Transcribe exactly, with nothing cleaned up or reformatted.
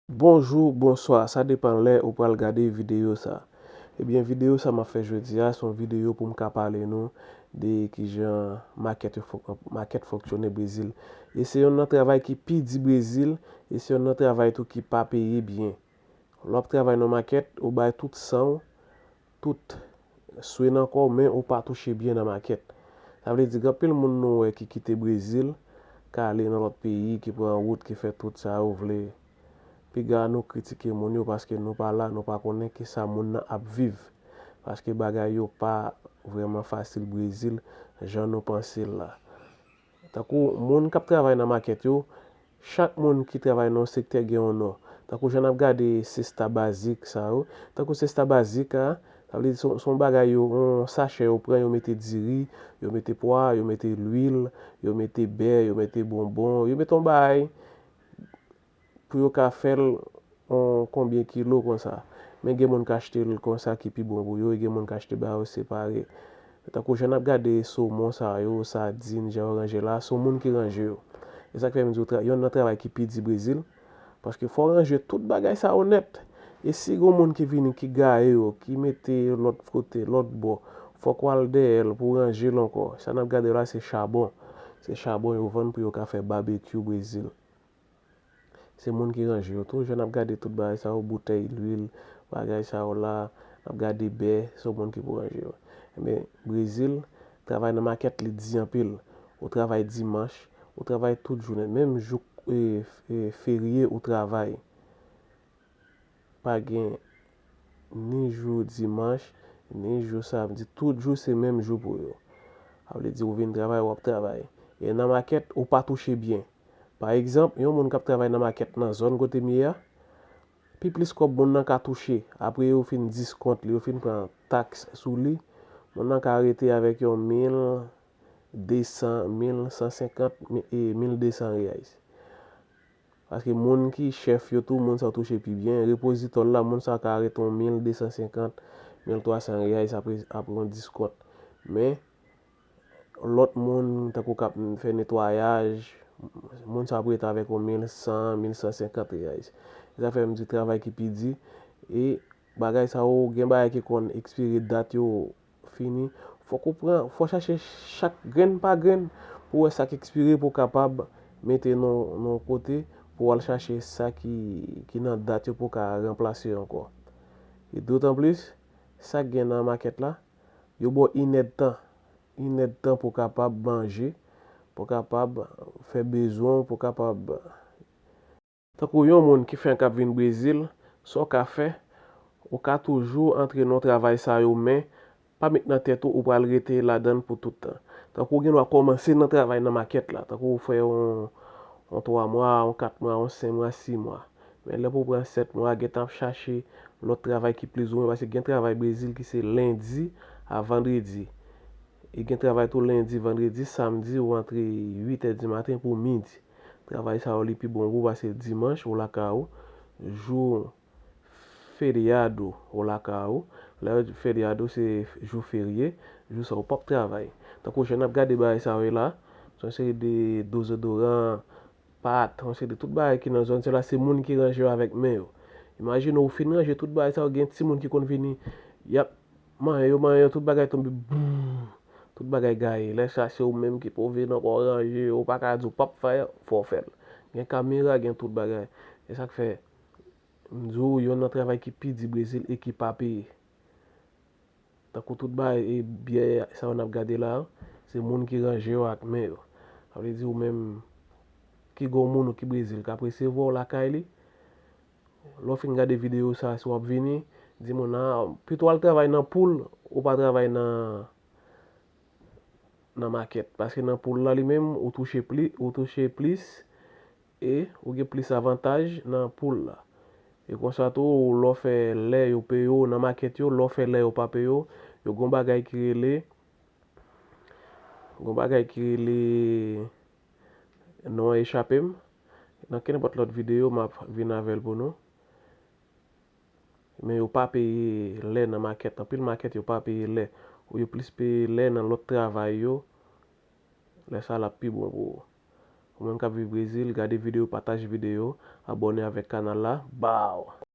Bonjou, bonswa, sa depann lè ou pral gade videyo sa. Ebyen, videyo sa m ap fè jodi a, se yon videyo pou m ka pale nou de kijan makèt yo fon-, makèt fonksyone Brezil. E se yonn nan travay ki pi di Brezil, e se yonn nan travay tou ki pa peye byen. Lè w ap travay nan makèt, ou bay tout san w, tout swe nan kò w, men ou pa touche byen nan makèt. Sa vle di, gen anpil moun nou wè ki kite Brezil, k ale nan lòt peyi, ki pran wout, ki fè tout sa yo vle. Piga nou kritike moun yo paske nou pa la, nou pa konnen kisa moun nan ap viv. Paske bagay yo pa vrèman fasil Brezil, jan nou panse l la. Tankou moun k ap travay nan makèt yo, chak moun ki travay nan yon sektè gen yon non. Tankou jan n ap gade sesta bazik sa yo. Tankou sesta bazik a, sa vle di se yon, se yon bagay yo, yon sachè yo pran, yo mete diri, yo mete pwa, yo mete lwil, yo mete bè, yo mete bonbon, yo mete yon bagay pou yo ka fè l yon konbyen kilo konsa. Men gen moun k achte l konsa ki pi bon pou yo, e gen moun k achte ba yo separe. Tankou jan n ap gade somon sa yo, sadin, jan yo ranje la, se yon moun ki ranje yo. E sa k fè m di w tra-, yonn nan travay ki pi di Brezil, paske fò w ranje tout bagay sa yo nèt. E si gen yon moun ki vini, ki gaye yo, ki mete yo lòt kote, lòt bò, fòk w al dèyè l pou w ranje l ankò. Sa n ap gade la, se chabon. Se chabon yo vann pou yo ka fè babekyou Brezil. Se moun ki ranje yo tou. Jan n ap gade tout bagay sa yo, boutèy lwil, bagay sa yo la, n ap gade bè, se yon moun ki pou ranje yo. Ebyen, Brezil, travay nan makèt li di anpil. Ou travay dimanch, ou travay tout jounen. Menm jou, e, e, ferye, ou travay. Pa gen ni jou dimanch, ni jou samdi. Tout jou se menm jou pou yo. Sa vle di ou vin travay, w ap travay. E nan makèt, ou pa touche byen. Pa egzanp, yon moun k ap travay nan makèt nan zòn kote m ye a, pi plis kòb moun nan ka touche. Apre yo fin diskont li, yo fin pran taks sou li, moun nan ka rete avèk yon mil de san, mil san senkant, mi-, e mil de san reais. Paske moun ki chèf yo tou, moun sa yo touche pi byen. Repozitò l la, moun sa yo ka rete yon mil de san senkant, mil twa san reais apre, apre yon diskont. Men, lòt moun, tankou k ap fè netwayaj, moun sa yo ap rete avèk yon mil san, mil san senkant reais. Se sa fè m di travay ki pi di. E bagay sa yo, gen bagay ki konn ekspire dat yo fini. Fòk ou pran, fò w chache chak grenn pa grenn pou w wè sa k ekspire pou w kapab mete nan, nan yon kote pou w al chache sa ki, ki nan dat yo pou w ka ranplase yo ankò. E dotanplis, sa k gen nan makèt la, yo ba w inèdtan, inèdtan pou w kapab manje, pou w kapab fè bezwen w, pou w kapab Tankou yon moun ki fenk ap vin Brezil, sa w ka fè, ou ka toujou antre nan travay sa yo, men pa met nan tèt ou ou pral rete ladan l pou tout tan. Tankou ou gen dwa kòmanse nan travay nan makèt la, tankou ou fè yon, yon twa mwa, yon kat mwa, yon senk mwa, sis mwa. Men lè pou w pran sèt mwa, gentan ap chache lòt travay ki plizoumwen, paske gen travay Brezil ki se lendi a vandredi. E gen travay tou lendi, vandredi, samdi, ou antre uit è di maten pou midi. Travay sa yo, li pi bon pou w pase dimanch, ou lakay ou. Jou feryado, ou lakay ou. Lè yo di feryado, se jou ferye. Jou sa, ou p ap travay. Tankou jan n ap gade bagay sa yo la, se yon seri de dezodoran, pat, yon seri de tout bagay ki nan zòn sa la, se moun ki ranje yo avèk men yo. Imajine w, ou fin ranje tout bagay sa yo, gen timoun ki konn vini, y ap manyen yo, manyen yo, tout bagay tonbe, bouh, tout bagay gaye. Lè sa, se ou menm ki pwove nan pa w ranje yo, ou pa ka di w p ap fè, fò w fè l. Gen kamera, gen tout bagay. Se sa k fè, m di w, yonn nan travay ki pi di Brezil e ki pa peye. Tankou tout bagay e byè sa yo n ap gade la, se moun ki ranje yo ak men yo. Sa vle di ou menm ki gen yon moun ou ki Brezil k ap resevwa w lakay li, lè w fin gade videyo sa, si w ap vini, di moun nan, pito w al travay nan poul, ou pa travay nan, nan makèt. Paske nan poul la li menm, ou touche pli, ou touche plis, e ou gen plis avantaj nan poul la. E konsa tou, lè w fè lè yo peye w nan makèt yo, lè w fè lè yo pa peye w, yo gon bagay ki rele, gon bagay ki rele, non an echape m. Nan kenenpòt lòt videyo, m ap vin avè l pou nou. Men yo pa peye lè nan makèt. Anpil makèt yo pa peye lè. Ou yo plis peye lè nan lòt travay yo. Lè sa l ap pi bon pou ou. Ou menm k ap viv Brezil, gade videyo, pataje videyo, abòne avèk kanal la. Baw!